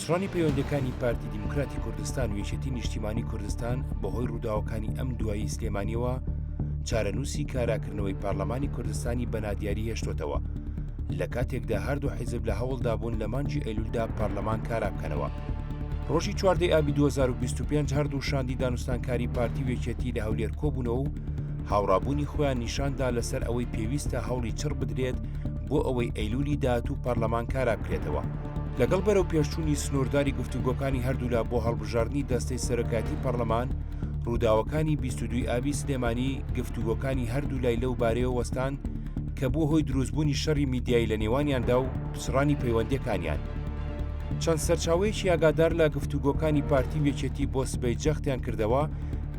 پچڕانی پەیوەندیەکانی پارتی دیموکراتی کوردستان و یەکێتی نیشتیمانی کوردستان بەهۆی ڕووداوەکانی ئەم دوایی سلێمانیەوە چارەنووسی کاراکردنەوەی پارلەمانی کوردستانی بە نادیاری هێشتۆتەوە لە کاتێکدا هەردوو حیزب لە هەوڵدا بوون لە مانگی ئەیلولدا پارلەمان کارا بکەنەوە. ڕۆژی چواردەی ئابی 2025 هەردوو شاندی دانوستانکاری پارتی و یەکێتی لە هەولێر کۆبوونەوە و هاوڕابوونی خۆیان نیشاندا لەسەر ئەوەی پێویستە هەوڵی چڕ بدرێت بۆ ئەوەی ئەیلولی داهاتوو پەرلەمان کارا بکرێتەوە. لەگەڵ بەرەو پێشچوونی سنوورداری گفتوگۆکانی هەردوولا بۆ هەڵبژاردنی دەستەی سەرۆکایەتی پەرلەمان، ڕووداوەکانی 22 ئابی سلێمانی گفتوگۆکانی هەردوولای لەو بارەیەوە وەستان کە بووە هۆی دروستبوونی شەڕی میدیایی لە نێوانیاندا و پچڕانی پەیوەندییەکانیان. چەند سەرچاوەیەکی ئاگادار لە گفتوگۆکانی پارتی و یەکێتی بۆ سبەی جەختیان کردەوە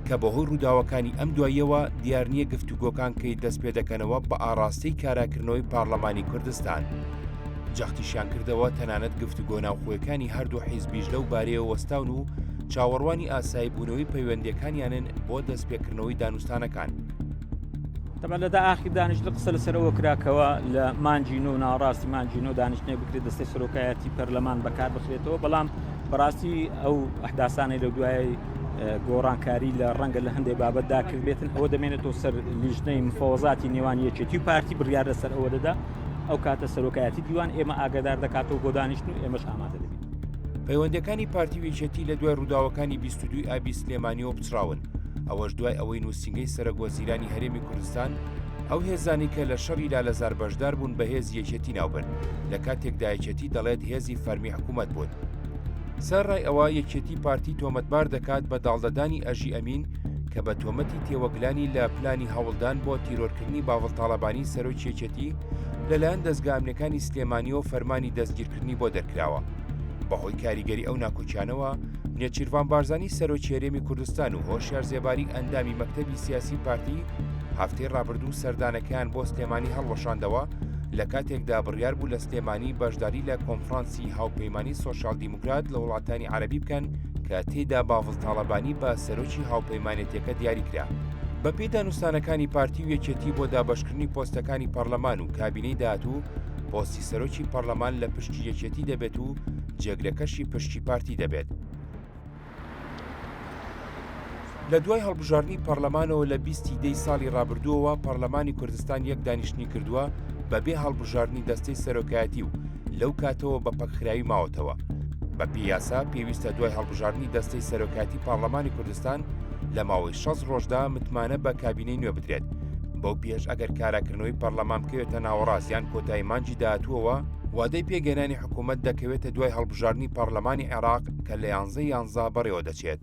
کە بەهۆی ڕووداوەکانی ئەم دواییەوە دیار نییە گفتوگۆکان کەی دەست پێدەکەنەوە بە ئاڕاستەی کاراکردنەوەی پارلەمانی کوردستان. جەختیشیان کردەوە تەنانەت گفتوگۆ ناوخۆیەکانی هەردوو حیزبیش لەو بارەیەوە وەستاون و چاوەڕوانی ئاساییبوونەوەی پەیوەندییەکانیانن بۆ دەستپێکردنەوەی دانوستانەکان. تەبعەن لە ئاخیر دانیشتن قسە لەسەر ئەوە کرا کەوا لە مانگی نۆ ناوەڕاستی مانگی نۆ دانیشتنێک بکرێت دەستەی سەرۆکایەتی پەرلەمان بەکار بخرێتەوە بەڵام بەڕاستی ئەو ئەحداسانەی لە دوای گۆڕانکاری لە ڕەنگە لە هەندێک بابەتدا کردبێتن ئەوە دەمێنێتەوە سەر لیژنەی مفەوەزاتی نێوان یەکێتی و پارتی بڕیار لەسەر ئەوە دەدا ئەو کاتە سەرۆکایەتی دیوان ئێمە ئاگادار دەکاتەوە بۆ دانیشتن و ئێمەش ئامادە دەبین. پەیوەندیەکانی پارتی و یەکێتی لە دوای ڕووداوەکانی 22 ئابی سلێمانیەوە پچڕاون ئەوەش دوای ئەوەی نووسینگەی سەرۆک وەزیرانی هەرێمی کوردستان ئەو هێزانەی کە لە شەڕی لالەزار بەشدار بوون بە هێزی یەکێتی ناوبرد لە کاتێکدا یەکێتی دەڵێت هێزی فەرمی حکوومەت بوون. سەرڕای ئەوە یەکێتی پارتی تۆمەتبار دەکات بە داڵدەدانی ئەژی ئەمین کە بە تۆمەتی تێوەگلانی لە پلانی هەوڵدان بۆ تیرۆرکردنی باڤڵ تاڵەبانی سەرۆکی یەکێتی لەلایەن دەزگا ئەمنیەکانی سلێمانیەوە فەرمانی دەستگیرکردنی بۆ دەرکراوە. بەهۆی کاریگەری ئەو ناکۆکیانەوە نێچیرڤان بارزانی سەرۆکی هەرێمی کوردستان و هۆشیار زێباری ئەندامی مەکتەبی سیاسی پارتی هەفتەی ڕابردوو سەردانەکەیان بۆ سلێمانی هەڵوەشاندەوە لە کاتێکدا بڕیار بوو لە سلێمانی بەشداری لە کۆنفرانسی هاوپەیمانی سۆشیال دیموکرات لە وڵاتانی عەرەبی بکەن کە تێیدا باڤڵ تاڵەبانی بە سەرۆکی هاوپەیمانێتیەکە دیاریکرا. بەپێی دانوستانەکانی پارتی و یەکێتی بۆ دابەشکردنی پۆستەکانی پەرلەمان و کابینەی داهاتوو، پۆستی سەرۆکی پەرلەمان لە پشکی یەکێتی دەبێت و جێگرەکەشی پشکی پارتی دەبێت. لە دوای هەڵبژاردنی پەرلەمانەوە لە بیستی دەی ساڵی ڕابردووەوە پەرلەمانی کوردستان یەک دانیشتنی کردووە بەبێ هەڵبژاردنی دەستەی سەرۆکایەتی و لەو کاتەوە بە پەکخراوی ماوەتەوە. بەپێی یاسا پێویستە دوای هەڵبژاردنی دەستەی سەرۆکایەتی پەرلەمانی کوردستان لە ماوەی 60 ڕۆژدا متمانە بە کابینەی نوێ بدرێت. بەو پێش ئەگەر کاراکردنەوەی پەرلەمان بکەوێتە ناوەڕاست یان کۆتایی مانگی داهاتووەوە، وادەی پێکهێنانی حکوومەت دەکەوێتە دوای هەڵبژاردنی پەرلەمانی عێراق کە لە یانزەی یانزە بەڕێوە دەچێت.